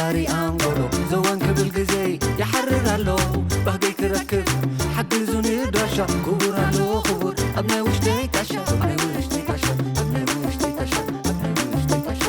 ኣንጎሎ ዘወን ክብል ግዜ ይሓርር ኣሎ። ባህገይ ክረክብ ሓግዙኒ ድራሻ ክቡር ኣሎ ክቡር ኣብ ናይ ውሽጠይ ጣሻ ኣብ ናይ ውሽጠይ ጣሻ ኣብ ናይ ውሽጠይ ጣሻ ኣብ ናይ ውሽጠይ ጣሻ።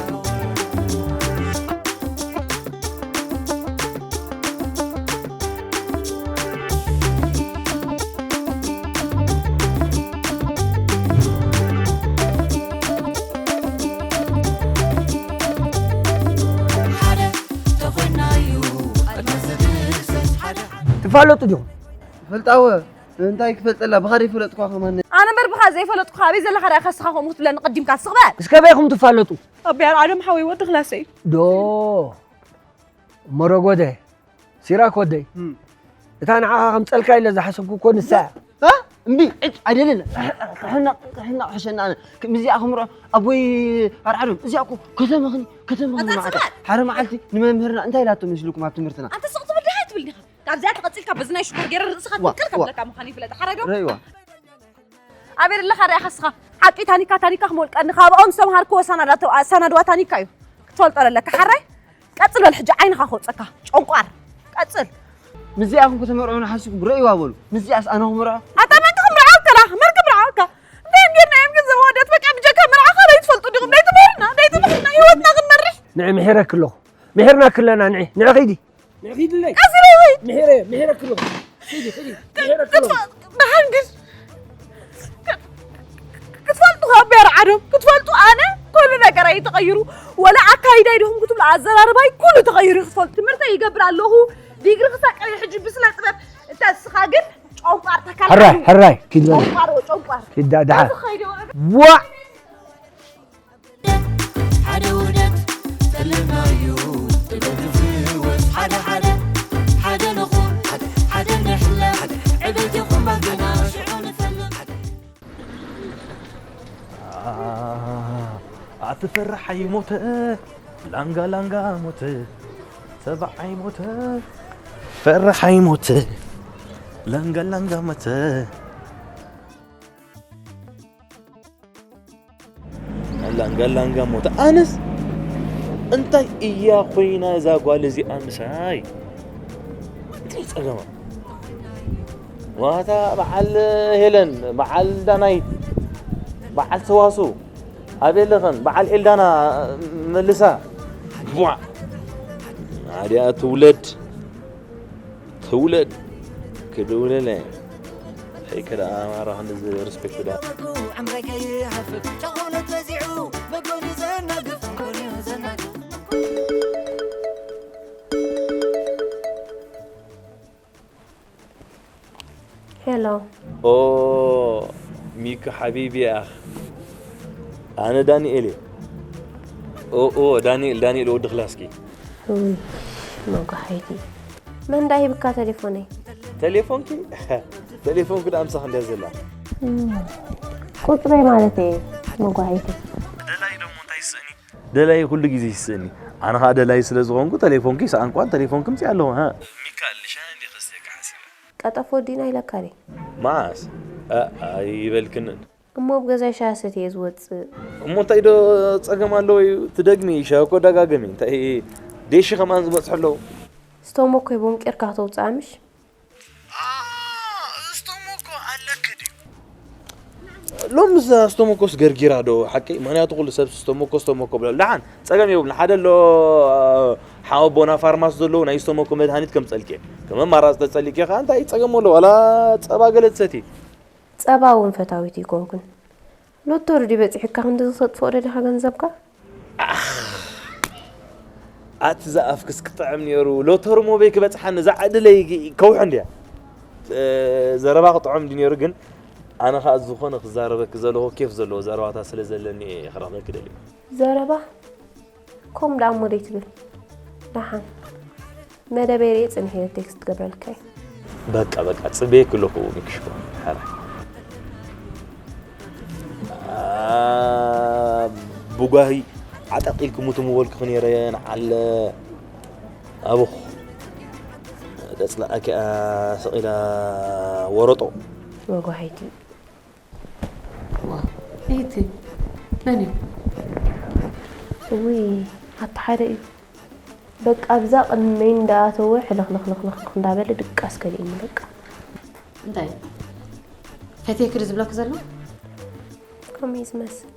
ትፋለጡ ዲኹም? ፈልጣወ እንታይ ክፈልጠላ ብኻደ ይፈለጥኳ ከማነ። ኣነ እምበር ብኻ ዘይፈለጥኩኻ ኣበይ ዘለኻ ደኣ ከስኻ ከምኡ ክትብለኒ ቀዲምካ ስቕ በል። እስከ በይኹም ትፋለጡ? ኣቢ ኣርዓዶም ሓወይ ወዲ ክላሰይ። ዶ መረጎደ ሲራክ ወደይ እታ ንዓኻ ከምጸልካ ኢለ ዝሓሰብኩ እኮ ንሳ እያ። እምቢ ዕጭ ኣይደልን። ሕናቕ ሕናቕ ሕሸና ኣነ ምዚኣ ክምርዖ ኣቦይ ኣርዓዶም እዚኣ እኮ ከተመኽኒ ከተመኽኒ ኣታ ማዕዳ ጽባል! ሓደ መዓልቲ ንመምህርና እንታይ ኢላቶ መስልኩም ኣብ ትምህርትና ኣንተ ስቕ ትብል ድሃ ትብል ዲኻ? ካብዚኣ ተቐጺልካ በዚ ናይ ሽኮር ገይረ ርእስኻ ዋ፣ ትንከል ዋ። ከብለካ ምዃኑ ይፍለጥ። ሓራይ ዶ? ረእይዋ። ኣበይ ኣለኻ ርኣኻ እስኻ? ሓቂ ታኒካ ታኒካ ክመልቀኒ ካብኦም ዝተምሃርክዎ ኣሳናዳተው ኣሳናድዋ ታኒካ እዩ ክትፈልጦ ኣለካ። ሓራይ ቀጽል በል ሕጂ ዓይንኻ ክወጸካ ጨንቋር ቀጽል። ምስዚኣ ኢኹም ከተመርዕዉና ሓሲብኩም ረእይዋ በሉ። ምስዚኣስ ኣነ ክምርዖ? ኣታ መን ክምርዓወካ ደኣ? መን ክምርዓወካ? እንታይ እዮም ጌርና እዮም ግን ዘዋደት በቃ ብጀካ መርዓ ካልእ ትፈልጡ ዲኹም? ናይ ትምህርና ናይ ትምህርና ህይወትና ክንመርሕ ንዒ ምሒረኪ ኣለኹ። ምሒርናኪ ኣለና ንዒ ንዒ ኺዲ። ንዒ ኺድለይ። ቀስ ኢለ ኺድ። ምሒረ ምሒረኪ ኣለኹ። ኺዲ ኺዲ። ምሒረኪ ኣለኹ። ክትፈ- ደሓን ግን ክትፈልጡ ካብ ብሔር ዓዶም ክትፈልጡ ኣነ ኩሉ ነገረይ ተቐይሩ ወላ ኣካይዳይ ዲኹም ክትብሉ ኣዘራርባይ ኩሉ ተቐይሩ እዩ ክትፈልጡ ትምህርተይ ይገብር ኣለኹ ዲግሪ ክሳቀ ሕጂ ብስነ ጥበብ እንተ እስኻ ግን ጨንቋር ተካል ሕራይ ሕራይ ኪድ በል ጨንቋር ጨንቋር ኪድ ዳ- ደሓን እዚ ኸይደ ወረደ ዋ ሓደ ውደት ተለናዩ ጥበብ ፍወስ ሓደ ሓደ ሓደ ንኹን ሓደ ንሕለ ዕቤት ይኹን ባንዴና ሽዑ ንፈልም ኣቲ ፈራሕ ኣይሞተ ላንጋ ላንጋ ሞተ ሰብዓይ ሞተ ፈራሕ ኣይሞተ ላንጋ ላንጋ ሞተ ላንጋ ላንጋ ሞተ ኣነስ እንታይ እያ ኮይና እዛ ጓል እዚኣ ምሳይ እንታይ ጸገማ ዋታ በዓል ሄለን በዓል ዳናይት በዓል ተዋሱ ኣበይ ኣለኽን በዓል ኤልዳና መልሳ ቧዕ ናድያ ትውለድ ትውለድ ክድውለለ ሄይ ከዳ ኣማራ ክንድዚ ሪስፔክት ዳ ሄሎ ኦ ሚኪ ሓቢቢ ኣኽ ኣነ ዳንኤል እየ ኦ ኦ ዳንኤል ዳንኤል ወዲ ክላስኪ ውይ መጓሓይቲ መን ዳ ሂብካ ተሌፎነይ ተሌፎንኪ ተሌፎንኪ ዳ ምሳኽ እንድያ ዘላ ቁፅረይ ማለት እየ መጓሓይቲ ደላይ ደሞ እንታይ ይስእኒ ደላይ ኩሉ ግዜ ይስእኒ ኣነ ኸዓ ደላይ ስለ ዝኾንኩ ተሌፎንኪ ይስኣንኳን ተሌፎንኪ ምፅእ ኣለኹ ሚካል ልሻ እንዲ ኸስተካ ሓሲበ ቀጠፎ ዲና ኢለካ ድየ? መዓስ? ኣይበልክንን። እሞ ኣብ ገዛይ ሻሂ ሰትየ እየ ዝወጽእ። እሞ እንታይ ዶ ጸገም ኣለዎ እዩ? ትደግሚ፣ ሻሂ እኮ ደጋግሚ። እንታይ ዴሺ ከማን ዝበጽሑ ኣለዉ። ስቶሞኮይ ቦንቂርካ ክተውጽኣ ምሽ? ስቶሞኮ ኣለኪ ድዩ? ሎምስ ስቶሞኮስ ገርጊራ ዶ ሓቀይ? ምኽንያቱ ኩሉ ሰብ ስቶሞኮ ስቶሞኮ ብሎ ኣሎ። ደሓን ጸገም የብሉን። ሓደ ኣሎ ሓወቦና ፋርማሲ ዘለዉ ናይ ስቶሞኮ መድሃኒት ከምጸልኪ እየ። ከም ኣማራጺ ተጸሊእኪ ከኣ እንታይ ጸገም ኣሎ? ዋላ ጸባ ገለ ትሰቲ። ጸባ እውን ፈታዊት ኣይኮንኩን። ሎቶሪ ድዩ በጺሑካ ክንድዚ ክተጥፍኦ ደሊኻ ገንዘብካ? ኣቲ ዝኣፍክስ ክጥዕም ነይሩ። ሎቶሪ ሞበይ ክበጽሓኒ እዛ ዕድለይ ከውሒ እንድያ። ዘረባ ክጥዕም ድዩ ነይሩ ግን ኣነ ከኣ ዝኾነ ክዛረበኪ ዘለኹ ኬፍ ዘለዎ ዘረባታት ስለ ዘለኒ እየ ክረኽበኪ ደልየ። ዘረባ ከምኡ ደኣ እሞ ደይትብል ደሓን መደበይ ርእየ ጽንሕ ኢለ ቴክስት ክገብረልካ እየ። በቃ በቃ ጽበየኪ ኣለኹ ሚክሽኮ ሕራይ። ብጓሂ ዓጠቕ ኢልኪ ሙቲ ምበልኩኺ ነይረ ንዓለ ኣቦኽ ተጽላኣኪኣ ስቕ ኢላ ወረጦ። መጓሂቲ። ኢቲ መን እዩ? እውይ ኣታ ሓደ እዩ። በቃ ኣብዛ ቅድመይ እንዳኣተወ ሕልኽልኽልኽልኽ እንዳበለ ድቃስ ከሊእኒ በቃ። እንታይ ፈትየኪ ዶ ዝብለኪ ዘሎ? ከምኡ እዩ ዝመስል።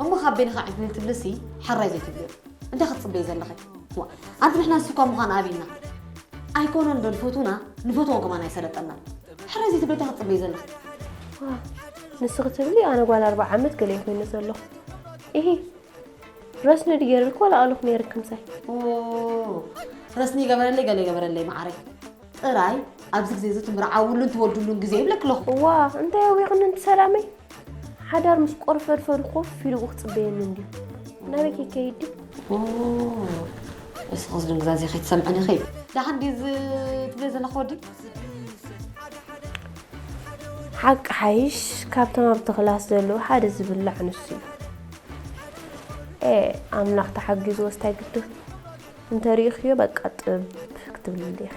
እሞ ካብ በይንኻ ዕግልል ትብልሲ ሕራይ ዘይትብልዮ እንታይ ክትፅበይ ዘለኺ? ዋ፣ ኣንቲ ንሕና ንሱ እኳ ምዃን ኣብና ኣይኮነን ዶ ንፈትውና ንፈትዎ ከማን ኣይሰለጠና። ሕራይ ዘይትብልዮ እንታይ ክትፅበይ ዘለኺ? ዋ፣ ንስኺ ትብሊ ኣነ ጓል ኣርብዓ ዓመት ገለ ይኮይነ ዘለኹ። ኢሂ ረስኒ ድጌርልክ ዋላ ኣሉክ ነይርክ ምሳይ። ረስኒ ይገበረለይ ገለ ይገበረለይ መዓረይ። ጥራይ ኣብዚ ግዜ እዚ ትምርዓውሉን ትወልድሉን ግዜ ይብለክ ኣለኹ። እዋ እንታይ ኣዊቕኒ እንቲ ሰላመይ። ሓዳር ምስ ቆርፈድፈዱ ኮፍ ኢሉ ክፅበየኒ እንድዩ። ናበይ ከይከይድ ድዩ? እስኺ ዝድንግዛዜ ከይትሰምዕኒ ኢኺ። ደሓን ድዩ እዚ ትብለይ ዘለኺ ወዲ? ሓቂ ሓይሽ ካብቶም ኣብቲ ክላስ ዘለዉ ሓደ ዝብላዕ ንሱ እዩ። ኤ ኣምላኽ ተሓጊዝዎ ስታይ ግድፍ እንተሪኢኽዮ በቃ ጥብ ክትብልሉ ኢኺ።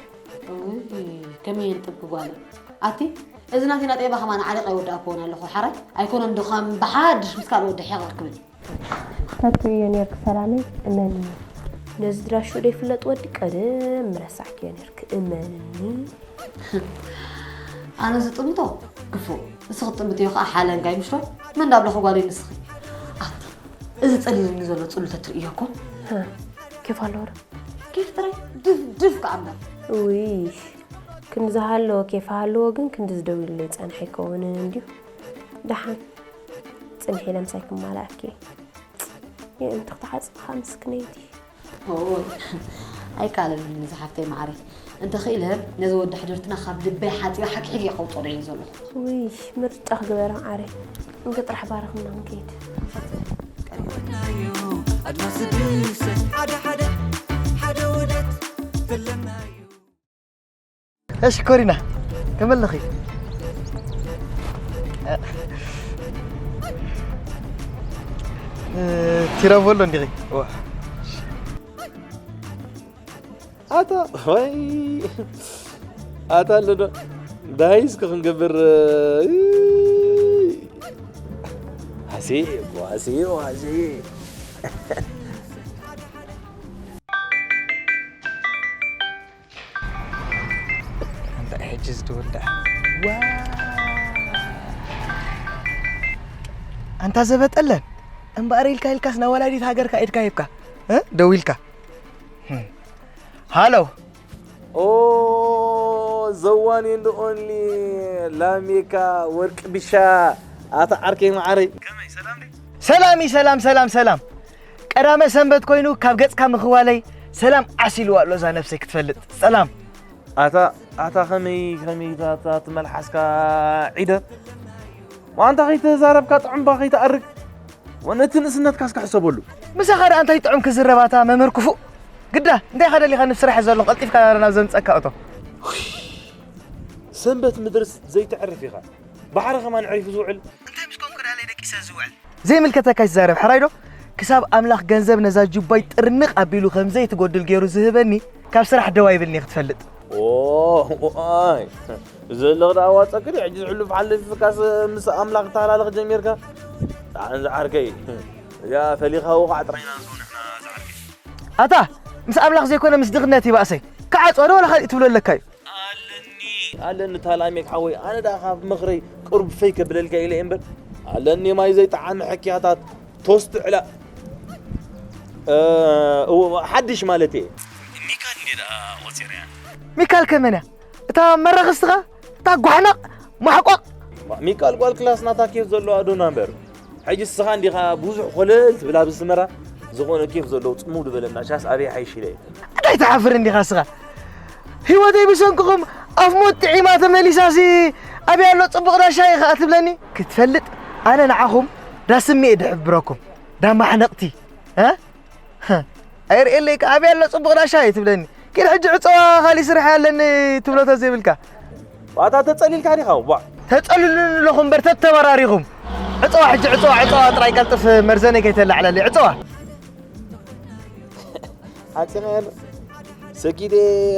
ከመይ የንጥብ ጓለ ኣቲ እዚ ናተይ ናጠባ ከማን ዓሊቕ ኣይወዳእክዎን ኣለኹ ሓራይ ኣይኮነን ዶ ከም ብሓድሽ ምስ ካልእ ወዲ ሕቕቕ ክብል ተትርእዮ ኔርኪ ሰላመይ እመንኒ። ነዚ ድራሹ ዘይፍለጥ ወዲ ቀደም ምረሳዕክዮ ኔርኪ እመንኒ። ኣነ ዝጥምቶ ክፉእ ንስኺ ትጥምትዮ ከዓ ሓለንጋይ ምሽቶ መን ዳብለኹ ጓለይ ንስኺ ኣቲ እዚ ፀሊልኒ ዘሎ ፅሉ ተትርእዮ እኮ ኬፍ ኣለዎ ዶ? ኬፍ ጥራይ ድፍድፍ ከዓ እምበር ውይ ክንዲ ዝሃለዎ ኬፍ ሃለዎ ግን ክንዲ ዝደው ኢሉ ዘይፀንሐ ይከውንን እንድዩ። ደሓን ፅንሒ ኢለ ምሳይ ክማላኣኪ እየ። የእንቲ ክትሓፅብኻ ምስክነይቲ። ኦይ ኣይካለንን እዚ ሓፍተይ መዓረይ። እንተኽኢለ ነዚ ወዲ ሕድርትና ካብ ልበይ ሓፂበ ሓግሒገ ከውፅኦ ደልየ ዘለኹ። ውይ ምርጫ ክግበረ መዓረይ። እንኪ ጥራሕ ባርኽና ክንከይድ። ኣድማስ ድሰ ሓደ ሓደ ሓደ ውደት ዘለና እዩ። እሺ ኮሪና ከመለኺ ቲራቮሎ እንዲኺ ኣታ ወይ ኣታ ኣለዶ ዳይስ ክንገብር ኣሴ ኣሴ ኣሴ እንታይ ሕጂ ዝትወዳ ኣንታ ዘበጠለን እምበኣር ኢልካ ኢልካስ ናብ ወላዲት ሃገርካ ኢድካ ሂብካ እ ደው ኢልካ ሃሎ ኦ ዘዋን እንድ ኦንሊ ላሜካ ወርቂ ብሻ ኣታ ዓርከይ መዓረይ ከመይ ሰላም ሰላም ሰላም ሰላም ሰላም ቀዳመ ሰንበት ኮይኑ ካብ ገጽካ ምኽዋለይ ሰላም ዓስ ኢልዋ ኣሎ እዛ ነፍሰይ ክትፈልጥ። ሰላም። ኣታ ኣታ ከመይ ከመይ ኣታ ትመልሓስካ ዒደ ዋንታ ከይተዛረብካ ጥዑምባ ከይትኣርግ ወነቲ ንእስነትካ እስካ ሕሰበሉ። ምሳኻ ደኣ እንታይ ጥዑም ክዝረብ ኣታ መምህር ክፉእ። ግዳ እንታይ ኢኻ ደሊኻ ንስራሕ ዘሎ ቀልጢፍካ ናብ ዘምጸካ እቶ። ሰንበት ምድርስ ዘይተዕርፍ ኢኻ። ባሕሪ ከማን ዕሪፉ ዝውዕል። እንታይ ምስ ኮንኩ ደኣ ለይ ደቂሰ ዝውዕል። ዘይምልከተካ ይዛረብ ሕራይ ዶ? ክሳብ ኣምላኽ ገንዘብ ነዛ ጁባይ ጥርንቕ ኣቢሉ ከም ዘይትጎድል ገይሩ ዝህበኒ ካብ ስራሕ ደው ኣይብልኒ ክትፈልጥ። ኦይ ዘለኽ ደኣ ዋፀ ክዲ ሕጂ ዝሕሉፍ ሓለፊፍካስ ምስ ኣምላኽ ተሃላለኽ ጀሚርካ ጣዕን ዝዓርከይ እዚኣ ፈሊኻ ውቓዕ ጥራይና ንሰው ንሕና ዝዓርከይ ኣታ ምስ ኣምላኽ ዘይኮነ ምስ ድኽነት ይባእሰይ ክዓፅዋ ዶ ዋላ ካሊእ ትብሎ ኣለካ እዩ ኣለኒ ኣለኒ ታላሜክ ሓወይ ኣነ ደኣ ካብ ምኽረይ ቅሩብ ፈይ ከብለልካ ኢለ እየ እምበር ኣለኒ ማይ ዘይጠዓመ ሕክያታት ቶስት ዕላ ሓድሽ ማለት እየ ሚካል እንዴ ደኣ ቆፂረያ ሚካል ከመንያ እታ መራኽስትኻ እታ ጓሕናቕ ማሕቋቕ ሚካል ጓል ክላስ ናታ ኬፍ ዘለዋ ዶና እምበር ሕጂ እስኻ እንዲኻ ብዙሕ ኮለል ትብል ኣብ ዝመራ ዝኾነ ኬፍ ዘለዎ ጽምው ዝበለና ሻስ ኣበይ ሓይሽ ኢለ እንታይ ትሓፍር እንዲኻ እስኻ ህይወተይ ብሰንክኹም ኣፍ ሞት ጥዒማ ተመሊሳሲ ኣበይ ኣሎ ጽቡቕ ዳሻ ኢኻ ትብለኒ ክትፈልጥ ኣነ ንዓኹም ዳስሜ ድሕብረኩም ዳማሕነቕቲ ኣይርእየለይ ከኣ ኣበይ ኣሎ ጽቡቕ ዳሻ እዩ ትብለኒ። ኪድ ሕጂ ዕጸዋ ካሊእ ስራሕ ኣለኒ ትብሎ ተዘይብልካ። ዋታ ተጸሊልካ ዲኻ ዋ። ተጸልሉኒ ኣለኹ እምበር ተተበራሪኹም። ዕጸዋ ሕጂ ዕጸዋ ዕጸዋ ጥራይ ቀልጥፍ መርዘነይ ከይተላዕለለይ ዕጸዋ። ሓቅኻ ያለ ሰኪደ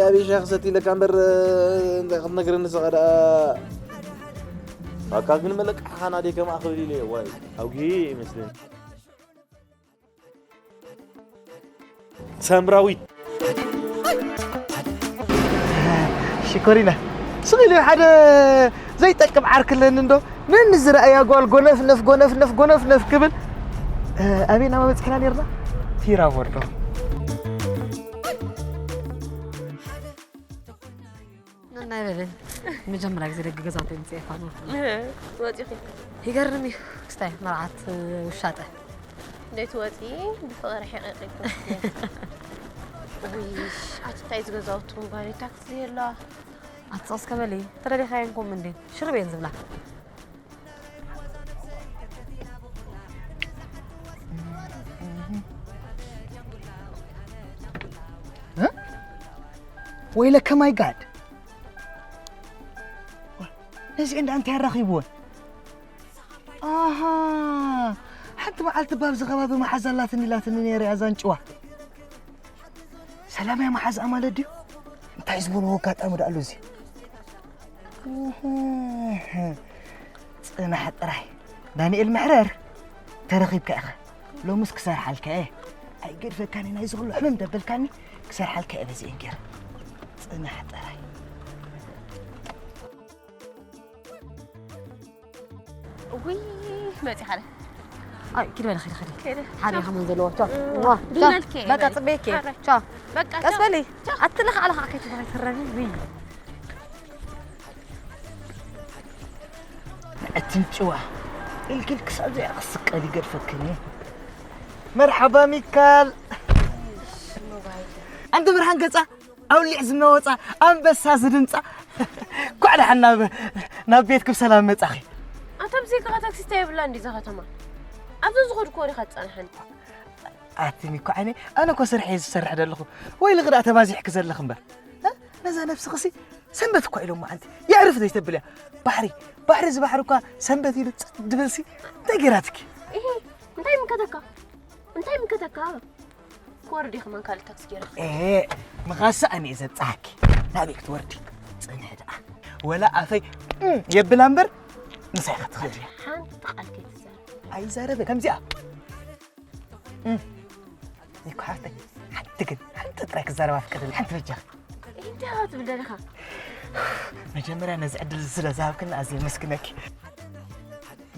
ኣበይ ሻኽ ሰቲለካ እምበር እንታይ ክትነግረኒ ስኻ ደኣ። ዋካ ግን መለቃሕኻ ናደይ ከማኣ ክብል ኢለ ዋይ ኣውጊ ይመስለኒ። ሳምራዊት። ሽኮሪና ስቕ ኢሉ ሓደ ዘይጠቅም ዓርኪ ኣለኒ እንዶ ነኒ ዝረኣያ ጓል ጎነፍነፍ ጎነፍነፍ ጎነፍነፍ ክብል ኣበይ ናማ በፅሕና ነርና ቲራ ወርዶ ነናይ በለን መጀመርያ ግዜ ደቂ ገዛውተይ ምፅኤ ፋኖ ወፂኹ ይገርም እዩ ክስታይ መርዓት ውሻጠ ደይትወፂ ብፍቕሪ ሒቐቂብኩም ውይ ኣቲ እንታይ ዝገዛውትኩም ጓኒ ታክሲ የለዋ ኣትፅቕስ ከበሊ ተረዲኻየን ኮም እንዴ ሽርብ እየን ዝብላ ወይለከ ማይ ጋድ ነዚአን ደኣ እንታይ ኣራኺብወን ኣሃ ሓንቲ መዓልቲ ባብዚ ከባቢ መሓዛ ኣላትኒ ኢላትኒ ነይረ እያ ዛንጭዋ ሰላም እያ መሓዝኣ ማለት ድዩ እንታይ ዝበልዎ ኣጋጣሚ ደኣ ኣሎ እዚ ጽናሕ ጥራይ ዳንኤል መሕረር ተረኺብካ ኢኻ ሎምስ ክሰርሓልካ እየ ኣይገድፈካኒ ናይ ዝኽሉ ሕምም ደበልካኒ ክሰርሓልካ እየ በዚአን ገይረ ጽናሕ ጥራይ ውይ መፂ ሓደ ኣይ ኪድ በለ ኺድ ኺድ ከይደ ሓደ ከመን ዘለዎ ቻው ዋ፣ ቻው። ድመልኬ በቃ ጽበየኪ ኣረ። ቻው በቃ ቀስ በሊ ኣትለ ከዓ ለኻ ከይትበኻ ይትረኒ ውይ እትንጭዋ ኢልኪል ክሳብ ዘይኣ ክስቀል ይገድፈክን እዩ መርሓባ ሚካል ኣንቲ ብርሃን ገጻ ኣውሊዕ ዝመወፃ ኣንበሳ ዝድምፃ ኳዕ ደሓን ናብ ናብ ቤትኩም ሰላም መጻኺ ኣታ ብዘይካኻ ታክሲስታ የብላ እንዲ እዛ ከተማ ኣብዚ ዝኸድኩ ወዲኻ ትፀንሐኒ ኣትኒ እኮ ዓይነይ ኣነ እኮ ስርሐ እየ ዝሰርሕ ዘለኹ ወይ ልኽዳ ተባዚሕኪ ዘለኽ እምበር እ? ነዛ ነብስኽሲ ሰንበት እኳ ኢሎም መዓልቲ የዕርፍ ዘይተብል እያ ባሕሪ ባሕሪ እዚ ባሕሪ እኳ ሰንበት ኢሉ ፅጥ ድበልሲ እንታይ ገይራትኪ እሂ እንታይ ምከተካ እንታይ ምከተካ ክወርድ እየ ከማን ካልእ ታክሲ ገይረ ኤ ምኻሳ ኣነ እየ ዘብፅሓኪ ናበይ ክትወርዲ ፅንሒ ደኣ ወላ ኣፈይ እም የብላ እምበር ምሳይ ክትኽእል እያ ሓንቲ ቃል ከይትዛረብ ኣይዛረበ ከምዚኣ እም ይኮ ሓፍተይ ሓንቲ ግን ሓንቲ ጥራይ ክዛረብ ኣፍቅድን ሓንቲ በጃ እንታይ ኢኻ ትብል ደለኻ መጀመርያ ነዚ ዕድል ስለ ዝሃብክና ኣዝየ የመስግነኪ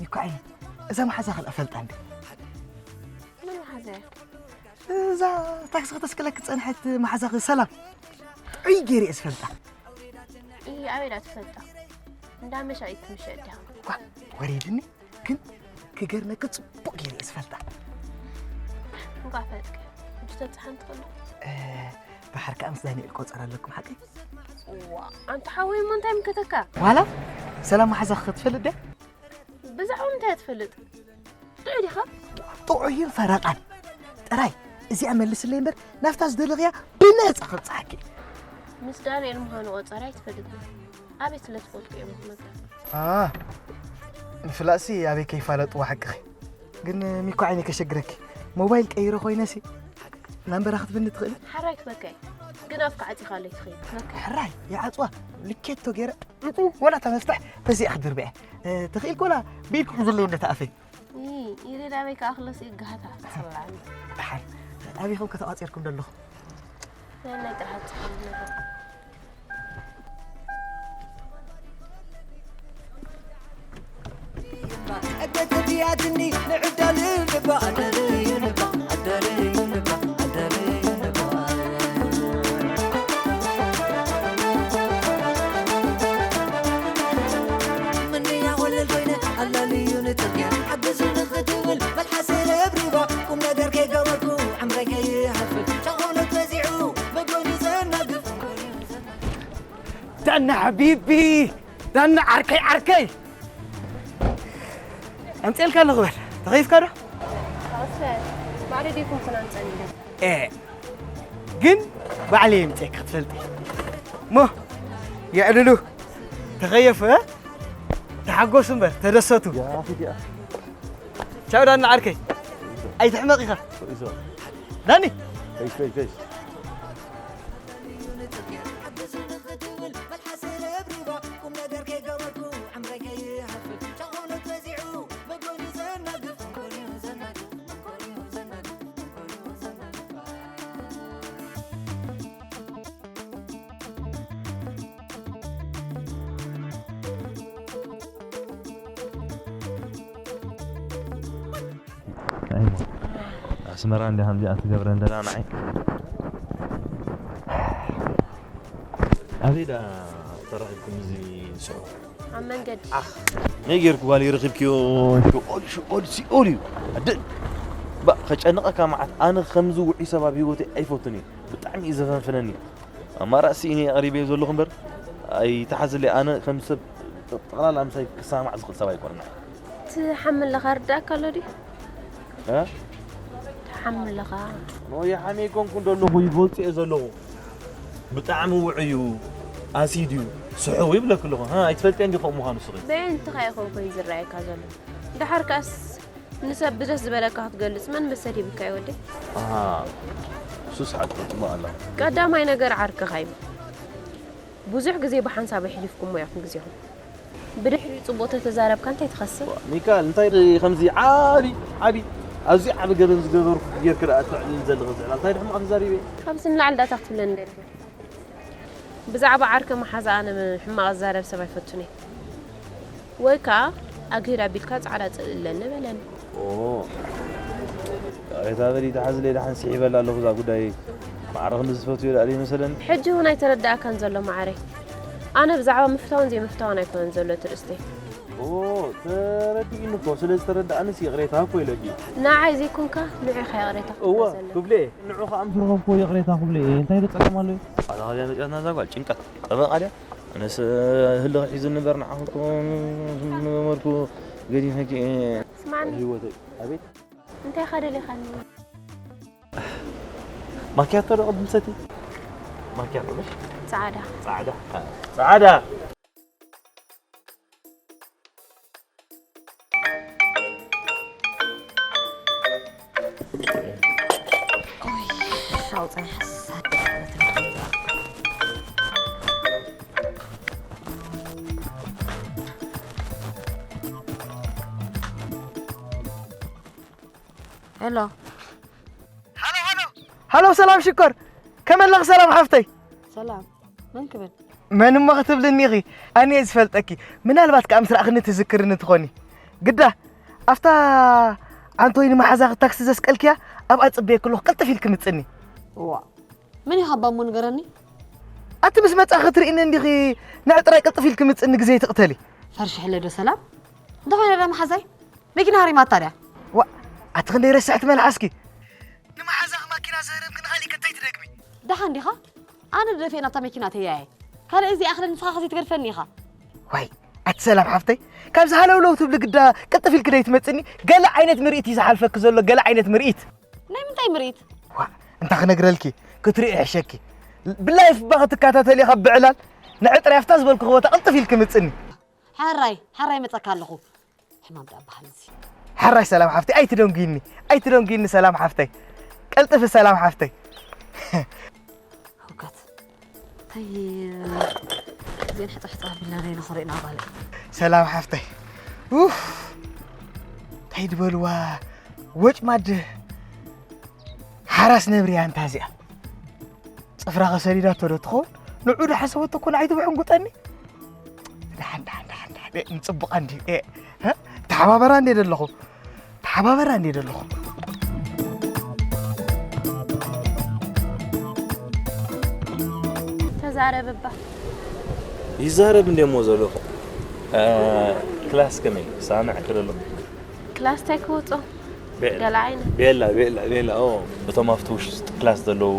ይኮ ዓይኒ እዛ መሓዛ ክልኣ ፈልጣ እንዲ መን መሓዘያ እዛ ታክሲ ከተስክለክ ዝፀንሐት መሓዛኺ ሰላም ጥዑይ ገይረ እየ ዝፈልጣ እይ ኣበይ ዳ ትፈልጣ እንዳ መሻ እዩ ትምሸጥ ዲኻ ኳ ወሪድኒ ግን ክገርመኪ ፅቡቅ ገይረ እየ ዝፈልጣ እንኳዕ ፈለጥከ ሕጂ ተብፅሓን ትኽእሉ እ፣ ድሓር ከዓ ምስ ዳንኤል ቆፀር ኣለኩም ሓቀይ ዋ ኣንተ ሓወይ እሞ እንታይ ምከተካ ዋላ ሰላም መሓዛኺ ክትፈልጥ ድያ ብዛዕባ ምንታይ ትፈልጥ ጥዑይ ዲኻ ጥዑይን ፈረቓን ጥራይ እዚኣ መልስለይ እምበር ናብታ ዝደለኽያ ብነፃ ከብፅሓኪ ምስ ዳንኤል ምዃኑ ቆፀር ኣይትፈልጥን ኣበይ ስለ ትፈልጡ እዮም ዝመፁ አ፣ ምፍላጥሲ ኣበይ ከይፋለጥዎ ሓቅኺ ግን ሚኮ ዓይነ ከሸግረኪ ሞባይል ቀይረ ኮይነሲ ናምበራ ክትብኒ ትኽእል ሓራይ ክበካይ ግን ኣፍካ ዓፂኻለይ ትኽእል ክበካይ ሕራይ ይዓፅዋ ልኬቶ ገይረ ዕፁ ወላ እታ መፍትሕ በዚኣ ክድርበያ ተኽኢልክ ወላ ብኢድኩ ክዝለይ እንደተኣፈይ ኢሬድ ኣበይ ከዓ ክለስ ይጋሃታ ሰብራኒ ደሓን ኣበይኹም ከተቋፂርኩም ዘለኹ ናይ ጥርሓት ፅሑፍ ነገር እገተትያትኒ ንዕዳል ልባ ኣደርዩ ልባ ኣደርዩ ልባ ኣደርዩ ልባ ምንያ ወለል ኮይነ ኣላልዩ ንፅርግያ ሓግዙ ንኽትብል መልሓሰ ረብሪባ ቁም ነገር ከይገበርኩ ዕምረይ ከይሃፍል ሻኾሎት በዚዑ መጎኒ ዘናግፍ ዳና ሓቢቢ ዳና ዓርከይ ዓርከይ ኣምፅኤልካ ኣለኹ በል ተኸይፍካ ዶ ባዕሉ ዲኩም ክናምፀኒ ኤ ግን ባዕለይ የምፅኤካ ክትፈልጢ እሞ የዕልሉ ተኸየፉ እ? ተሓጎሱ እምበር ተደሰቱ ቻው ዳና ዓርከይ ኣይትሕመቕ ኢኻ ዳኒ ኣይሞ ኣስመራ እንዲ ከምዚኣ ትገብረ እንደላ ንዓይ ኣበይ ዳ ተራኺብኩም እዚ ንስሑ ኣብ መንገዲ ኣኽ ነይ ጌርኩ ጓል ይረኺብክዮ ሽኦል ሽኦል ሲኦል እዩ ኣደ ባ ከጨንቐካ መዓት ኣነ ከምዚ ውዒ ሰብ ኣብ ህይወተይ ኣይፈቱን እዩ ብጣዕሚ እዩ ዘፈንፍነኒ ኣማራጺ እኔ ኣቕሪበዮ ዘለኹ እምበር ኣይትሓዝለይ ኣነ ከም ሰብ ጠቕላላ ምሳይ ክሰማማዕ ዝኽእል ሰብ ኣይኮነን። ትሓሚ ኣለኻ ርዳእካ ኣሎ ድዩ? እ? ትሓሚ ኣለኻ? ኖ ይሓሚ ኣይኮንኩን ዘለኹ ይፈልጥ እየ ዘለኹ ብጣዕሚ ውዑይ እዩ ኣሲድ እዩ ስሕው ይብለክ ኣለኹ እ ኣይትፈልጥየ እንዲኹ ምዃኑ ስኺ በየንትኻ ይኾንኩ እዩ ዝረኣየካ ዘሎ? ደሓር ከኣስ ንሰብ ብደስ ዝበለካ ክትገልጽ መን መሰል ሂብካ እዩ ወደይ? ኣሃ ሱስ ሓቂ ጽቡቕ ኣላ። ቀዳማይ ነገር ዓርክኻ እዩ። ብዙሕ ግዜ ብሓንሳብ ኣሕሊፍኩሞ ኢኹም ግዜኹም። ብድሕሪኡ ጽቡቕ ተተዛረብካ እንታይ ትኸስብ? ሚካል እንታይ ድ- ከምዚ ዓቢ ዓቢ ኣዝዩ ዓቢ ገበን ዝገበርኩ ጌርክ ደኣ ተዕልል ዘለኺ ዝዕላል እንታይ ድሕማቕ ተዛሪበ? ካብዚ ንላዕሊ ዳታ ክትብለኒ ደሊኻ? ብዛዕባ ዓርከ መሓዛ ኣነ ሕማቕ ዝዛረብ ሰብ ኣይፈቱን እየ። ወይ ከኣ ኣግህድ ኣቢልካ ጻዕዳ ጽልእለኒ በለኒ። ኦ ይቕሬታ በሊ ደሓን ዝለይ ደሓን ስሒበላ ኣለኹ እዛ ጉዳይ ማዕረ ክንዲ ዝፈትዮ ደኣ ዘይመሰለኒ። ሕጂ እውን ኣይተረድኣካን ዘሎ መዓረይ። ኣነ ብዛዕባ ምፍታውን ዘይምፍታውን ኣይኮነን ዘሎ ትርእስተይ። ኦ ተረዲእኒ እኮ ስለ ዝተረድኣንስ ይቕሬታ እኮ ኢለኪ። ንዓይ ዘይኮንካ ንዑ ኢኻ ይቕሬታ ክትብል ዘለካ። እወ ክብሌ ንዑ ከኣ ምስ ረኸብክዎ ይቕሬታ ክብሎ እየ እንታይ ዶ ጸገም ኣሎ እዩ። ኣታ ካብያ መጺኣትና እዛ ጓል ጭንቀት ጠበቓ ድያ። ኣነስ ህልኽ ሒዙኒ እምበር ንዓኹም እኮ ዝመርኩ ገዲፈኪ እየ። ስማዕኒ ህይወተይ። ኣቤት። እንታይ ኢኻ ደሊኻኒ? ማክያቶ ዶ ቅድም ሰቲ? ማክያቶ ምሽ? ጻዕዳ። ጻዕዳ። ጻዕዳ። ሄሎ ሃሎ ሰላም ሽኮር፣ ከመይ ኣለኺ ሰላም ሓፍተይ? ሰላም፣ መን ክብል? መን እሞ ክትብልኒ ኢኺ? ኣነ እየ ዝፈልጠኪ። ምናልባት ከኣ ምስ ረኣኽኒ ትዝክርኒ ትኾኒ። ግዳ፣ ኣብታ ዓንቶይኒ መሓዛኺ ታክሲ ዘስቀልክያ ኣብኣ ጽበየኪ ኣለኹ ቅልጥፍ ኢልኪ ምጽኒ። እዋእ፣ መን ኢኻ እባ እሞ ንገረኒ? ኣቲ ምስ መጻኺ ትርእይኒ እንዲኺ፣ ንዒ ጥራይ ቅልጥፍ ኢልኪ ምጽኒ ግዜ ኣይትቕተሊ። ፈርሽሕለይ ዶ ሰላም? እንተኾይነ ዶ መሓዛይ? መኪና ሃሪማታ ድያ? ዋእ፣ ኣቲ ክንደይ ረስሕቲ መልሓስኪ። ንመሓዛኺ ማኪና ዘህረምኪ ንኻሊእ ከ እንታይ ትደግሚ? ደሓን ዲኻ? ኣነ ደፊኤ ናብታ መኪና ተያየ። ካልእ እዚ ኣኽለ ንስኻ ከ ዘይትገድፈኒ ኢኻ። ዋይ፣ ኣቲ ሰላም ሓፍተይ፣ ካብዚ ሃለውለው ትብሊ ግዳ ቅልጥፍ ኢልኪ ደይትመጽኒ? ገለ ዓይነት ምርኢት እዩ ዝሓልፈኪ ዘሎ፣ ገለ ዓይነት ምርኢት። ናይ ምንታይ ምርኢት? ዋእ፣ እንታይ ክነግረልኪ፣ ክትሪኦ ይሕሸኪ። ብላይፍ እባ ክትከታተሊ ካብ ብዕላል፣ ንዕጥሪ ኣብታ ዝበልኩኺ ቦታ ቅልጥፍ ኢልኪ ምጽኒ። ሕራይ ሕራይ መጸካ ኣለኹ። ሕማም ደኣ በሃል እዚ። ሕራይ ሰላም ሓፍተይ ኣይትደንጉይኒ ኣይትደንጉይኒ ሰላም ሓፍተይ ቀልጥፊ ሰላም ሓፍተይ። ህውከት እንታይ ዜን ሕጥሕጥ ኣቢልና ናይ ንኽሪእና ጓል። ሰላም ሓፍተይ ኡፍ እንታይ ድበልዋ ወጭማድ ሓራስ ነብሪ እያ እንታ እዚኣ። ጽፍራ ከሰዲዳቶ ዶ ትኸውን? ንዑ ዶ ሓሰበቶ እኮ ንዓይ ትብሕንጉጠኒ። ደሓን ደሓን ደሓን ደሓን ንጽብቓ እንዲ ተሓባበራ እንዲ ደለኹ ተሓባበራ እንዲ ደለኹ። ተዛረብ እባ ይዛረብ እንዲ እሞ ዘለኹ ክላስ ከመይ ሳምዕ ክደሎ ክላስ እንታይ ክወጾ ገለ ዓይነት ቤላ ቤላ ቤላ ኦ እቶም ኣብቲ ውሽጢ ክላስ ዘለዉ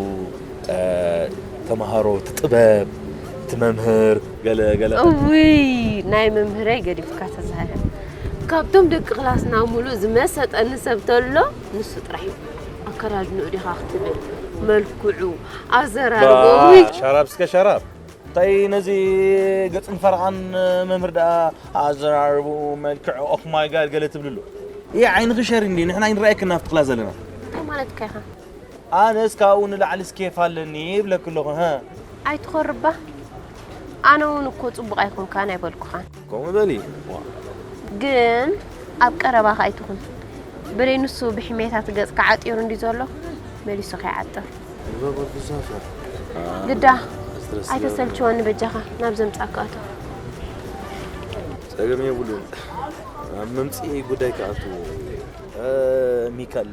ተምሃሮ እቲ ጥበብ እቲ መምህር ገለ ገለ እውይ ናይ መምህረይ ገዲፍካ ተዛረብ ካብቶም ደቂ ክላስና ሙሉእ ዝመሰጠኒ ሰብ ተሎ ንሱ ጥራሕ እዩ ኣከዳድንኡ ዲኻ ክትብል መልክዑ ኣዘራርቦ እውይ ሻራብ እስከ ሻራብ እንታይ ነዚ ገጽን ፈረቓን መምህር ደኣ ኣዘራርብኡ መልክዕ ኦፍ ማይ ጋድ ገለ ትብልሉ እየ ዓይንኺ ሸሪ እንዲ ንሕና ኣይንረኣየክን ኣብቲ ክላስ ዘለና እንታይ ማለትካ ኢኻ ኣነስ ካብኡ ንላዕሊ ስኬፍ ኣለኒ ይብለኪ ኣለኹ ሀ ኣይትኾርባ ኣነ እውን እኮ ጽቡቕ ኣይኮንካን ኣይበልኩኻን ከምኡ በሊ ግን ኣብ ቀረባኻ ኣይትኹን በለይ ንሱ ብሕሜታት ገጽካ ዓጢሩ እንዲ ዘሎ መሊሱ ከይዓጥር ግዳ ኣይተሰልችወኒ በጃኻ ናብ ዘምጻካ ኣቶ ጸገም የብሉን ኣብ መምፅኢ ጉዳይ ክኣቱ ሚካል።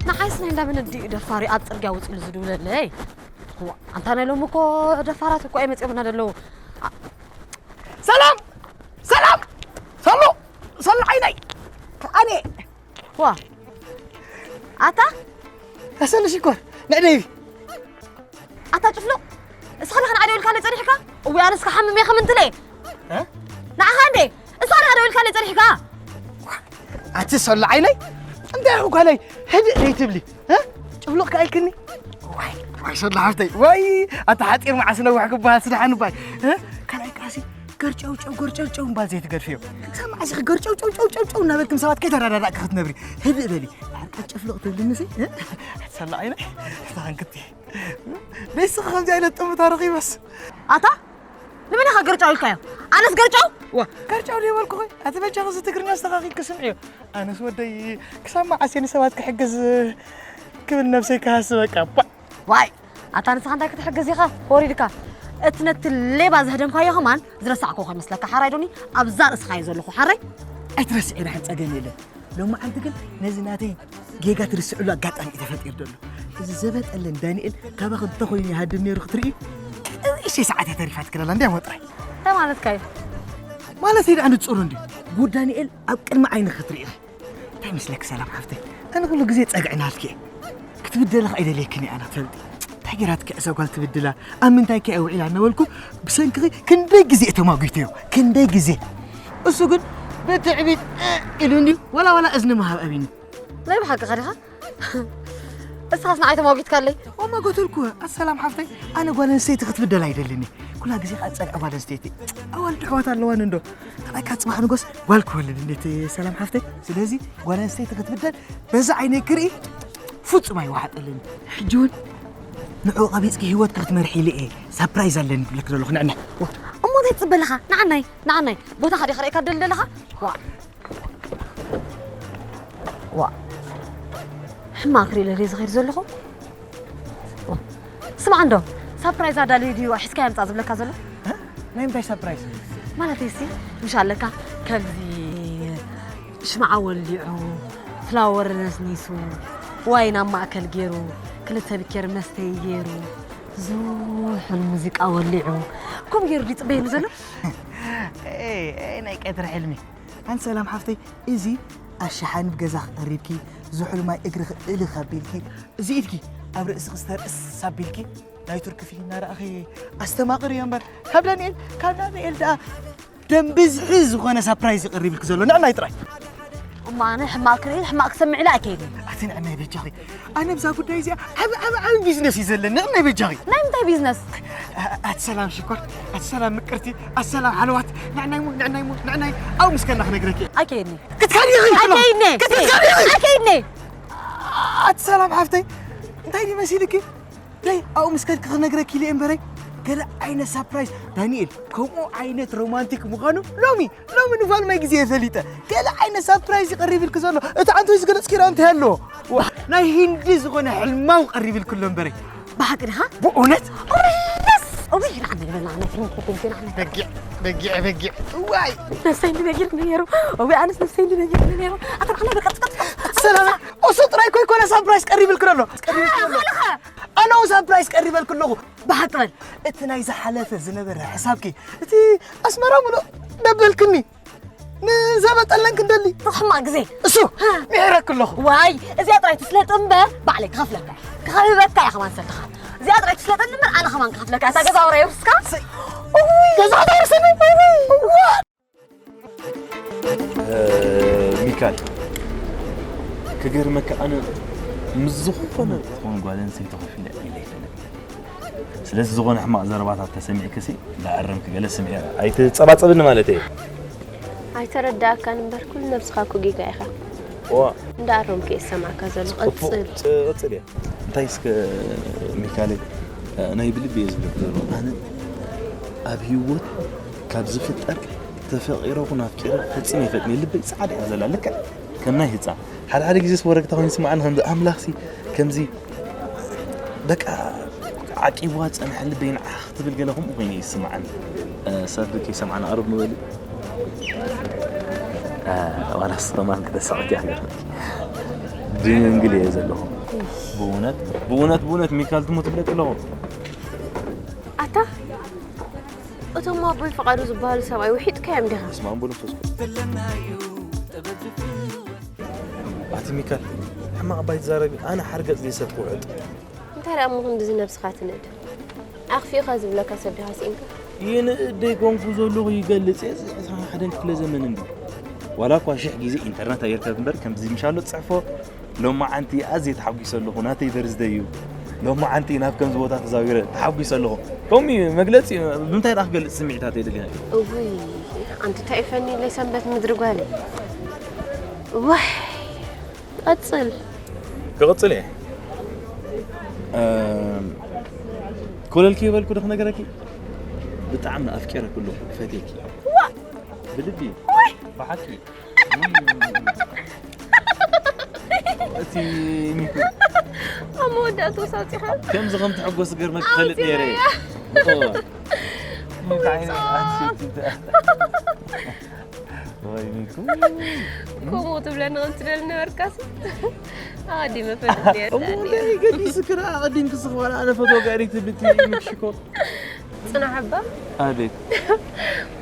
ንዓይስ ናይ እንዳመን ድዩ ደፋሪ ኣብ ፅርግያ ውፅሉ ዝድውለለይ? ኣንታ ናይ ሎም እኮ ደፋራት እኮ ኣይመፅኦምና ዘለዉ። ሰላም ሰላም ሰሎ ሰሎ ዓይነይ ኣነ ዋ ኣታ ኣሰሉ ሽኮር ንዕደይ ኣታ ጭፍሉቕ እስኻ ለኸ ንዓደ ኢልካ ጸኒሕካ? እዊ ኣነስ ክሓምም እየ ከምንትለ ንዓኻ እንዴ እስኻ ንዓደ ኢልካ ጸኒሕካ? ኣቲ ሰሎ ዓይነይ እንታይ ጓለይ ህድእ ደይትብሊ ጭፍሉቕ ከኣይክኒ ዋይ ሰሎ ሓፍተይ ወይ ኣታ ሓፂር መዓስ ነዋሕ ክበሃል ስደሓን ባይ ካልኣይ ካሲ ገርጨውጨው ገርጨውጨው እምባ ዘይትገድፍዮ ክሳብ መዓስ ኢኺ ገርጨውጨውጨውጨው እናበልክም ሰባት ከይተረዳዳእኪ ክትነብሪ ህድእ በሊ ዓርቃት ጨፍልቕ ትብልኒ ሲ ሰላ ዓይነ ተኸንክቲ ደይስኺ ከምዚ ዓይነት ጥምታ ረኺበስ ኣታ ንመን ኢኻ ገርጫው ኢልካዮ ኣነስ ገርጫው ዋ ገርጫው ደይበልኩ ኾይ ኣቲ በጃ ክዚ ትግርኛ ኣስተኻኺልኪ ስምዕዮ ኣነስ ወደይ ክሳብ መዓስ እየ ንሰባት ክሕግዝ ክብል ነብሰይ ክሃስበካ ባ ዋይ ኣታ ንስኻ እንታይ ክትሕግዝ ኢኻ ወሪድካ እቲ ነቲ ሌባ ዘህደምካዮ ኸማን ዝረሳዕኮ ከይመስለካ ሓራይ ዶኒ ኣብዛ ርእስኻ እዩ ዘለኹ ሓራይ ኣይትረስዒ ዳሕን ጸገም የለን ሎማዓንቲ ግን ነዚ ናተይ ጌጋ ትርስዕሉ ኣጋጣሚ እዩ ተፈጢሩ ዘሎ እዚ ዘበጠለን ዳንኤል ካባኸ እንተኾይኑ ይሃድም ነይሩ ክትርኢ ቀንእሽተይ ሰዓት እያ ተሪፋትክለላ እንዲያ ሞ ጥራይ እንታይ ማለትካ እዩ ማለት ደኣ ንጹር እንድዩ ጉድ ዳንኤል ኣብ ቅድሚ ዓይኒ ክትርኢ እንታይ መስለኪ ሰላም ሓፍተይ ኣነ ኩሉ ግዜ ጸግዕናልኪ እየ ክትብደላ ኣይደልየክን እየ ኣና ትፈልጢ እንታይ ገይራትኪ እዛ ጓል ትብድላ ኣብ ምንታይ ከ ውዒላ እናበልኩ ብሰንክኺ ክንደይ ግዜ እየ ተማጒተዮ ክንደይ ግዜ እሱ ግን ብትዕቢት ኢሉ እንድዩ ወላ ወላ እዝኒ ምሃብ ኣቢኒ ናይ ብሓቂ ኸዲኻ እስኻስ ንዓይ ተማጒትካለይ ኦማ ጎተልኩ ኣሰላም ሓፍተይ ኣነ ጓል ኣንስተይቲ ክትብደል ኣይደልን ኩላ ግዜ ከዓ ፀግዐ ጓል ኣንስተይቲ ኣዋልድ ኣሕዋት ኣለዋን እንዶ ተባይካ ፅባሕ ንጎስ ጓል ክወልድ እንዴት ሰላም ሓፍተይ ስለዚ ጓል ኣንስተይቲ ክትብደል በዛ ዓይነይ ክርኢ ፍጹም ኣይወሓጠልን ሕጂ እውን ንዑ ቀቢፅኪ ህይወት ክትመርሒ ኢለ እየ ሳፕራይዝ ኣለኒ ክብለክ ዘለኹ ንዕና እሞ እንታይ ትፅበ ኣለኻ ንዓናይ ንዓናይ ቦታ ኸዲ ክርእየካ ደሊ ደለኻ ዋ ዋ ሕማቕ ክርኢ ለለ ዝኸይድ ዘለኹ ስማዕ እንዶ ሳፕራይዝ ኣዳልዩ ድዩ ሒዝካ የምፃእ ዝብለካ ዘሎ ናይ ምንታይ ሳፕራይዝ ማለተይ ሲ ምሽ ኣለካ ከምዚ ሽምዓ ወሊዑ ፍላወር ነስኒሱ ዋይን ኣብ ማእከል ገይሩ ክልተ ብኬር መስተይ ገይሩ ዝሑል ሙዚቃ ወሊዑ ከምኡ ገይሩ ድዩ ይፅበየኒ ዘሎ ናይ ቀትሪ ሕልሚ ኣንቲ ሰላም ሓፍተይ እዚ ኣሸሓኒ ብገዛ ክቐሪብኪ ዝሑል ማይ እግርኺ እልኽ ኣቢልኪ እዚ ኢድኪ ኣብ ርእስኺ ዝተርእስ ኣቢልኪ ናይ ቱርኪ ፊልም እናረኣኺ ኣስተማቕርዮ እምበር ካብ ዳንኤል ካብ ዳንኤል ደኣ ደም ብዝሒ ዝኾነ ሳፕራይዝ ይቐሪብልኪ ዘሎ ንዕናይ ጥራይ እሞ ኣነ ሕማቕ ክርኢ ሕማቕ ክሰምዕ ኢለ ኣይከይድን ኣቲ ንዕናይ በጃኺ ኣነ ብዛ ጉዳይ እዚኣ ዓብ ዓብ ዓብ ቢዝነስ እዩ ዘለኒ ንዕናይ በጃኺ ናይ ምንታይ ቢዝነስ ኣቲ ሰላም ሽኮር ኣቲ ሰላም ምቅርቲ ኣቲ ሰላም ሓለዋት ንዕናይ ሞ ንዕናይ ሞ ንዕናይ ኣብ ምስከና ክነግረኪ ኣይከይድኒ ክትከዲ ኣይከይድኒ ክትከዲ ኣይከይድኒ ኣቲ ሰላም ሓፍተይ እንታይ ድዩ መሲልኪ ደይ ኣብኡ ምስ ከድኪ ክነግረኪ ኢለ እምበረይ ገለ ዓይነት ሳፕራይዝ ዳንኤል ከምኡ ዓይነት ሮማንቲክ ምዃኑ ሎሚ ሎሚ ንፋልማይ ግዜ ፈሊጠ ገለ ዓይነት ሳፕራይዝ ይቐሪብልኪ ዘሎ እቲ ዓንቶ ዝገለፅኪ ራ እንታይ ኣለዎ ናይ ሂንዲ ዝኾነ ሕልማዊ ቀሪብልኪ ኣሎ እምበረይ ብሓቂ ድኻ ብእውነት በጊዕ በጊዕ በጊዕ እዋይ ነፍሰይ እንዲ ነጊርኒ ነይሩ እዋይ ኣነስ ነፍሰይ እንዲ ነጊርኒ ነይሩ ኣተባዕና በቀጥቀጥ ሰላም እሱ ጥራይ ኮይኮነ ሳፕራይዝ ቀሪብልክን ኣሎ ኣነ እውን ሳፕራይዝ ቀሪበልክ ኣለኹ ብሓቂ በል እቲ ናይ ዝሓለፈ ዝነበረ ሕሳብኪ እቲ ኣስመራ ምሉእ ደበልክኒ ንዘበጠለን ክንደሊ ሕማቅ ግዜ እሱ ምሕረክ ኣለኹ ዋይ እዚኣ ጥራይ ትስለጥ እምበር ባዕለይ ክኸፍለካ ክኸብበካ እየ ከማን ሰልትኻ እዚኣ ጥራይ ትስለጠኒ እምበር ኣነ ከማን ክኸፍለካ እታ ገዛ ወረ የብርስካ ገዛ ተርስኒ ሚካል ክገርመካ ኣነ ምስ ዝኾነ ዝኾነ ጓል ኣንስተይቲ ኮፍ ኢለ ኢለ ኣይፈልጥ ስለዚ ዝኾነ ሕማቕ ዘረባታት ተሰሚዕክሲ ዳኣረምኪ ገለ ስምዒ ኣይትጸባጸብኒ ማለት እየ ኣይተረዳእካን እምበር ኩሉ ነብስኻ እኮ ጌጋ ኢኻ ዋ እንዳኣረምኩ እየ ዝሰምዓካ ዘሎ ቀጽል ቀጽል እየ እንታይ እስከ ሚካለይ ናይ ብልቢ እየ ዝብለክ ዘሎ ኣነ ኣብ ህይወት ካብ ዝፍጠር ተፈቂረ ኩን ኣፍቂረ ፈጺመ ይፈጥኒ ልበይ ጻዕዳ እያ ዘላ ልክዕ ከም ናይ ህጻን ሓደ ሓደ ግዜ ወረግታ ኮይኑ ስምዓኒ ከምዚ ኣምላኽሲ ከምዚ በቃ ዓቂብዋ ዝጸንሐ ልበይ ንዓኽ ክትብል ገለ ከምኡ ኮይኑ ይስምዓኒ ሰብ ከይሰምዓኒ ኣረብ ምበሊ ዋላስ ከማን ክተሳቕኪ ኣለኹ። ድንግል እየ ዘለኹ። ብእውነት ብእውነት ብእውነት ሚካል ትሙት ትብለኪ ኣለኹ። ኣታ እቶም ኣቦይ ፍቓዱ ዝበሃሉ ሰብኣይ ውሒጥካዮም ዲኻ? ስማን ብሉ ተስኩ ኣቲ ሚካል ሕማቕ ባይ ትዛረቢ። ኣነ ሓርገጽ ዘይሰብ ክውዕጥ። እንታይ ደኣ እሞ ክንድዚ ነብስኻ ትንእድ? ኣኽፊእኻ ዝብለካ ሰብ ዲኻ ስኢንካ? ይንእድ ደይኮንኩ ዘለኹ ይገልጽ እየ። እዚ ዕስራን ሓደን ክፍለ ዘመን እንዲ ዋላ እኳ ሽሕ ግዜ ኢንተርነት ኣየርከብ እምበር ከምዚ ምሻሎ ትጽሕፎ ሎማዓንቲ ኣዝየ ተሓጒሰ ኣለኹ። ናተይ በርዝደይ እዩ። ሎማዓንቲ ናብ ከምዚ ቦታ ተዛዊረ ተሓጒሰ ኣለኹ። ከምኡ እዩ መግለጺ። ብምንታይ ደኣ ክገልጽ ስምዒታተይ ደሊና? እውይ ኣንቲ እንታይ እዩ ፈኒለይ ሰንበት ምድሪ ጓለይ። ዋይ ቀጽል። ክቕጽል እየ። ኮለል ከይበልኩ ዶ ክነገረኪ? ብጣዕሚ ኣፍቂረኪ ኣለኹ። ፈትየኪ። ብልቢ። ብሓቂ። እቲ ሚኩ ኣብ መወዳእቱ ሳፂኻ ከምዚ ከም ትሕጎስ ገርመ ክፈልጥ ነይረ። ወይ ሚኩ ከምኡ ትብለኒ ከም ትደሊ ነበርካስ ኣዲ መፈለጥ ነርካ እሞ እንታይ ገዲስክና ኣቐዲምኪ ዝኽባል ኣነ ፈቶ ጋሪ ትብልቲ ምክሽኮ ፅናሕ እባ ኣቤት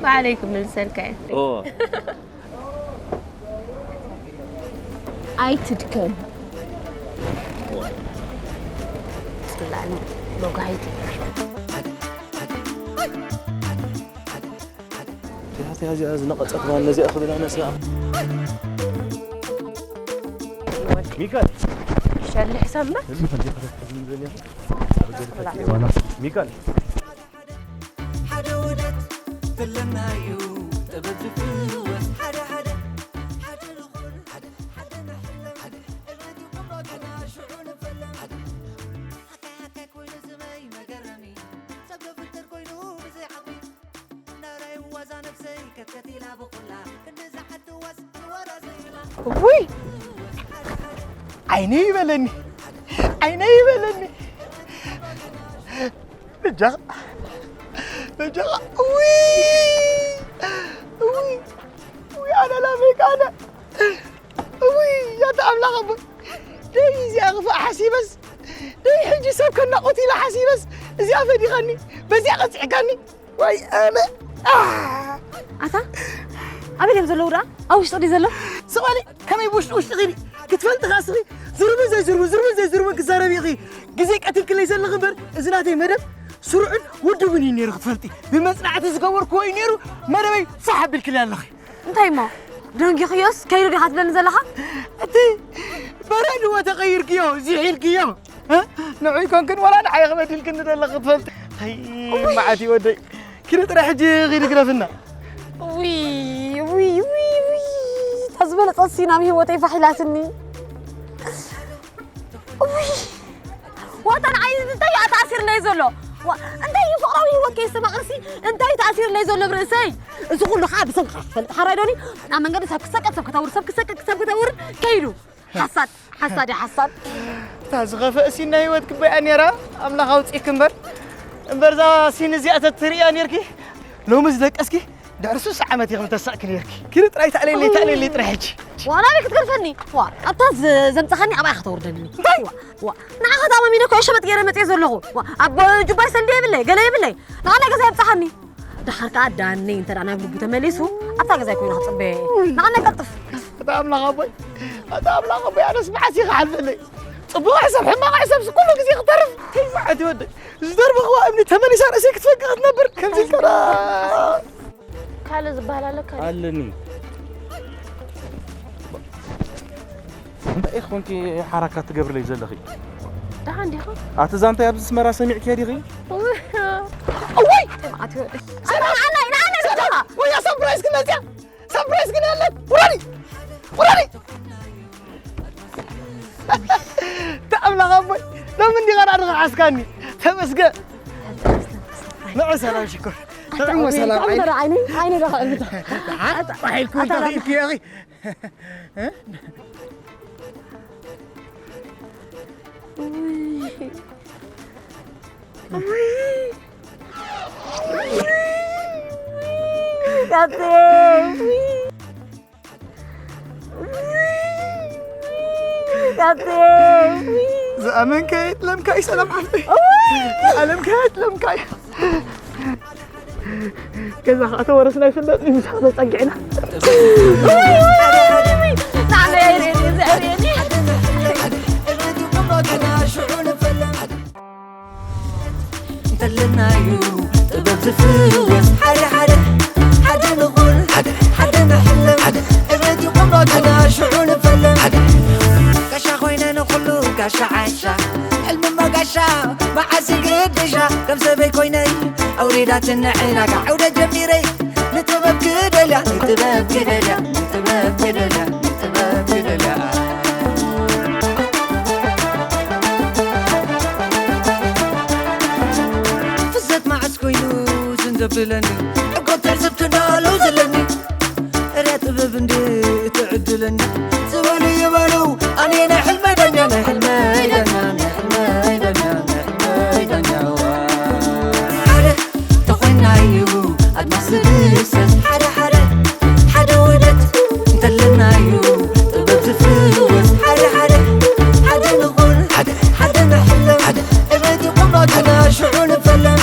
ባዕለይ ክምልሰልካ እየ ኣይትድከም። ጽላል መጓሂት። ያዝ ያዝ ያዝ ነቐጸት ማን ነዚኣ ክብላ ነሲኣ ሚካል ሸልሕ ሰምበ ሚካል ሓደ ውደት ዘለና እዩ ጥበብ ዝፍወስ ሓደ ሓደ ሓደ ዝኾን ሓደ ሓደ ንሕለም እምነቱ ክብረትና ሽዑ ንፈለም ሓካይ ሓካይ ኮይኑ ዝበይ መገረሚ ሰብ ዶ ፍጥር ኮይኑ ብዘይ ዓቕሚ ናረይ ዋዛ ነብሰይ ከትከት ኢላ ብኹላ ክንዲ ዝሓትዋስ ዝወራ ዘይብላ ውይ ዓይነይ ይበለኒ ዓይነይ ይበለኒ በጃኻ በጃኻ ውይ ውይ ውይ ኣነ ላበይካ ኣነ ውይ ኣታ ኣምላኽ ኣቦይ ደይ እዚኣ ክፋእ ሓሲበስ ደይ ሕጂ ሰብ ከናቑት ኢላ ሓሲበስ እዚኣ ፈዲኻኒ በዚኣ ቀፂዕካኒ ወይ ኣነ ኣታ ኣበይ እዮም ዘለዉ ደኣ ኣብ ውሽጢ ድዩ ዘሎ ስቕ በሊ ከመይ ብውሽጢ ውሽጢ ኺዲ ክትፈልጢ ኸዓ ስኺ ዝርቡን ዘይዝርቡን ዝርቡን ዘይዝርቡን ክዛረብ ኢኺ ግዜ ቀቲልክለይ ዘለኺ እምበር እዚ ናተይ መደብ ስሩዕን ውድቡን እዩ ነይሩ ክትፈልጢ ብመፅናዕቲ ዝገበርክዎ እዩ ነይሩ መደበይ ፋሕ ኣቢልክለይ ኣለኺ እንታይ እሞ ደንጊኽዮስ ከይዱ ዲኻ ትብለኒ ዘለኻ እቲ በረድዎ ተቐይርክዮ ዝሒልክዮ ንዑ ይኮንክን ዋላ ንዓይ ክበድልክኒ ዘለኺ ክትፈልጢ ይ መዓት እዩ ወደይ ኪደ ጥራይ ሕጂ ኺዲ ግረፍና እታ ዝበለጸት ሲ ናብ ህይወተይ ፋሕ ኢላትኒ ዋታ ንዓይ እንታይ እዩ ተኣሲርለይ ዘሎ እንታይ እዩ ፍቕራዊ ህይወት ከየስተማቕርሲ እንታይ ተኣሲርለይ ዘሎ ብርእሰይ እዚ ኩሉ ከዓ ብሰንካ ክፈልጥ ሓራይ ዶኒ ኣብ መንገዲ ሰብ ክሰቀል ሰብ ክተውር ሰብ ክሰቀል ሰብ ክተውር ከይዱ ሓሳድ ሓሳድ እዩ ሓሳድ እታ ዝኸፈእ ሲን ናይ ህይወት ክበያ ነይራ ኣምላኽ ኣውፂእክ እምበር እምበር እዛ ሲን እዚኣ ተትርእያ ነርኪ ሎሚ ዝደቀስኪ ድሕሪ ሱሳ ዓመት ኢኹም ተሳእኪ ነርኪ ኪዲ ጥራይ ተኣልየለይ ተኣልየለይ ጥራይ ሕጂ ዋላ ኣበይ ክትገድፈኒ ዋ ኣብታ ዘምፀኻኒ ኣብኣ ከተውርደኒ እንታይ ዋ ንዓኻ ተኣማሚነ ኩዕሾ መጥ ገይረ መፅየ ዘለኹ ኣብ ጁባይ ሰንዲ የብለይ ገለ የብለይ ንዓና ገዛ የብፅሓኒ ደሓር ከዓ ዳነይ እንተ ናብ ልቡ ተመሊሱ ኣብታ ገዛይ ኮይኑ ክፅበየ ንዓና ቀልጥፍ እታ ኣምላኽ ኣቦይ እታ ኣምላኽ ኣቦይ ኣነስ መዓስ እዩ ክሓልፈለይ ፅቡቕ ሕሰብ ሕማቕ ሕሰብ ኩሉ ግዜ ክተርፍ መዓት ይወደይ ዝደርበኽዋ እምኒ ተመሊሳ ርእሰይ ክትፈንቅ ክትነብር ከምዚ ከዳ ካልእ ዝበሃል ኣለካ ኣለኒ እንታይ ኢኽ ኮንኪ ሓራካ ትገብርለይ ዘለኺ ደሓን ዲኻ ኣቲ ዛንታይ ኣብዚ ስመራ ሰሚዕኪ ዲኺ እወይ ኣላ ኢላ ኣላ ወያ ሳፕራይዝ ክመፅያ ሳፕራይዝ ግን ኣለ ውረዲ ውረዲ ተኣምላኽ ኣቦይ ሎም እንዲኻ ዳኣ ድኻ ሓስካኒ ተመስገን ንዑ ሰላም ሽኮር ንዑ ሰላም ዓይኒ ዓይኒ ዓይኒ ደኻ እምታ ሓይልኩም ተኺእኩ ያኺ ዝኣመንካዮ የጥለምካዩ ሰላም ዓርከይ። ዝኣለምካዮ የጥለምካዩ። ገዛ ከዓ ተወረስና ይፍለጥ እዩ፣ ምሳኻ ተጸጊዕና። እንተለናዩ ጥበብ ዝፍወስ ሓደ ሓደ ሓደ ንኹን ሓደ ሓደ ንሕለም እምነት ይቆምሮትና ሽዑ ንፈለም ጋሻ ኮይነ ንኹሉ ጋሻ ዓሻ ሕልምማ ጋሻ መዓስ ግድሻ ከም ሰበይ ኮይነይ ኣውሪዳትን ንዕራጋ ዓውደ ጀሚረይ ንጥበብ ክደልያ ንጥበብ ክደልያ ንጥበብ ክደልያ ንጥበብ ክደልያ ፍዘት መዓስ ኮይኑ ዝን ዘብለኒ ሕጎ ትዕዝብቲ ዳለው ዘለኒ እርያ ጥበብ እንዴ ትዕድለኒ ዝበሉ ይበሉ ኣነ ናይ ሕልመይ ዳኛ ናይ ሕልመይ ዳኛ ናይ ሕልመይ ዳኛ ናይ ሕልመይ ዳኛ ሓደ ተኾይናዩ ኣድማስ ዝብሰል ሓደ ሓደ ሓደ ውህደት እንተለናዩ ጥበብ ዝፍወስ ሓደ ሓደ ሓደ ንኹን ሓደ ሓደ ንሕለም እምነት ይቆምሮትና ሽዑ ንፈለም